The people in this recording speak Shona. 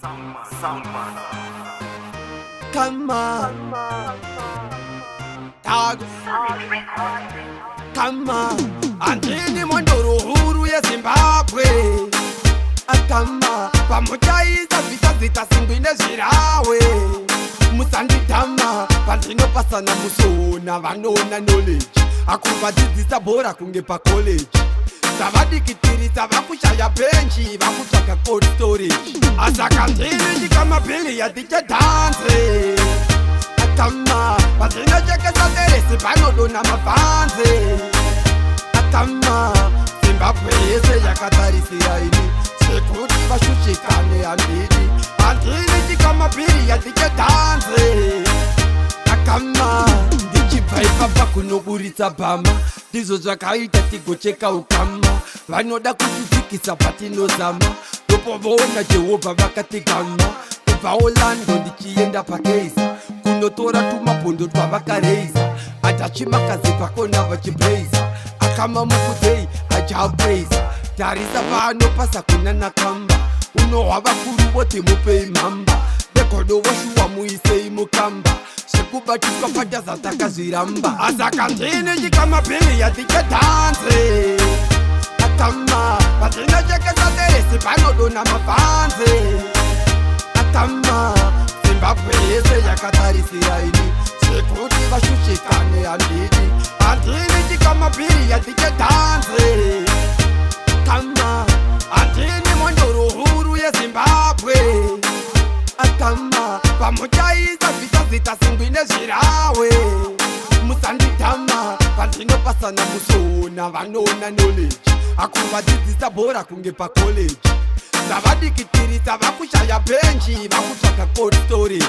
Soundman. Kama Tag Kama Handini mhondoro huru yeZimbabwe. Akama pamuchaisa zita zita simbi nezvirahwe. Musanditama pandinopasana musoona vanoona knowledge. Akuvadzidzisa bhora kunge pacollege. Tavadikitirisa vakushaya bhenji, vakutsvaga cold storage. Asaka ndini ndikamabhili yatichadhanze. Akama pandinochekesa teresi panodona mabhanze. Akama Zimbabwe yese yakatarisira ini zvekuti vashushikane handidi. Handini chikamabhiri yatichadhanze. Akama ndichibva ipapa kunoburitsa bhama, ndizvo zvakaita tigocheka ukama. Vanoda kutidzikisa patinozama, ndopovoona Jehovha vakatigama. Kubva Orlando ndichienda paKeiza kunotora tumabhondo twavakareiza. Atachimakazi pakona vachibreiza. Akama mukudzei achapraisa. Tarisa pano pasa kuna nakamba unohwa vakuru voti mupei mhamba vegodo voshuwa muisei mukamba. Zvekubatiswa pataza takazviramba. Asaka ndini chikamabhili yatichadhanze. Akama patinochekesa teresi panodona mabhanze. Akama Zimbabwe yese yakatarisira ini zvekuti vashushikane handidi. Handini chikamabhiri yatichadhanze. Kama handini mhondoro huru yeZimbabwe. Akama pamuchaisa zita zita simbi nezvirahwe. Musanditama pandinopasana musoona vanoona knowledge. Akuvadzidzisa bhora kunge pacollege. Tavadikitirisa vakushaya bhenji, vakutsvaga cold storage.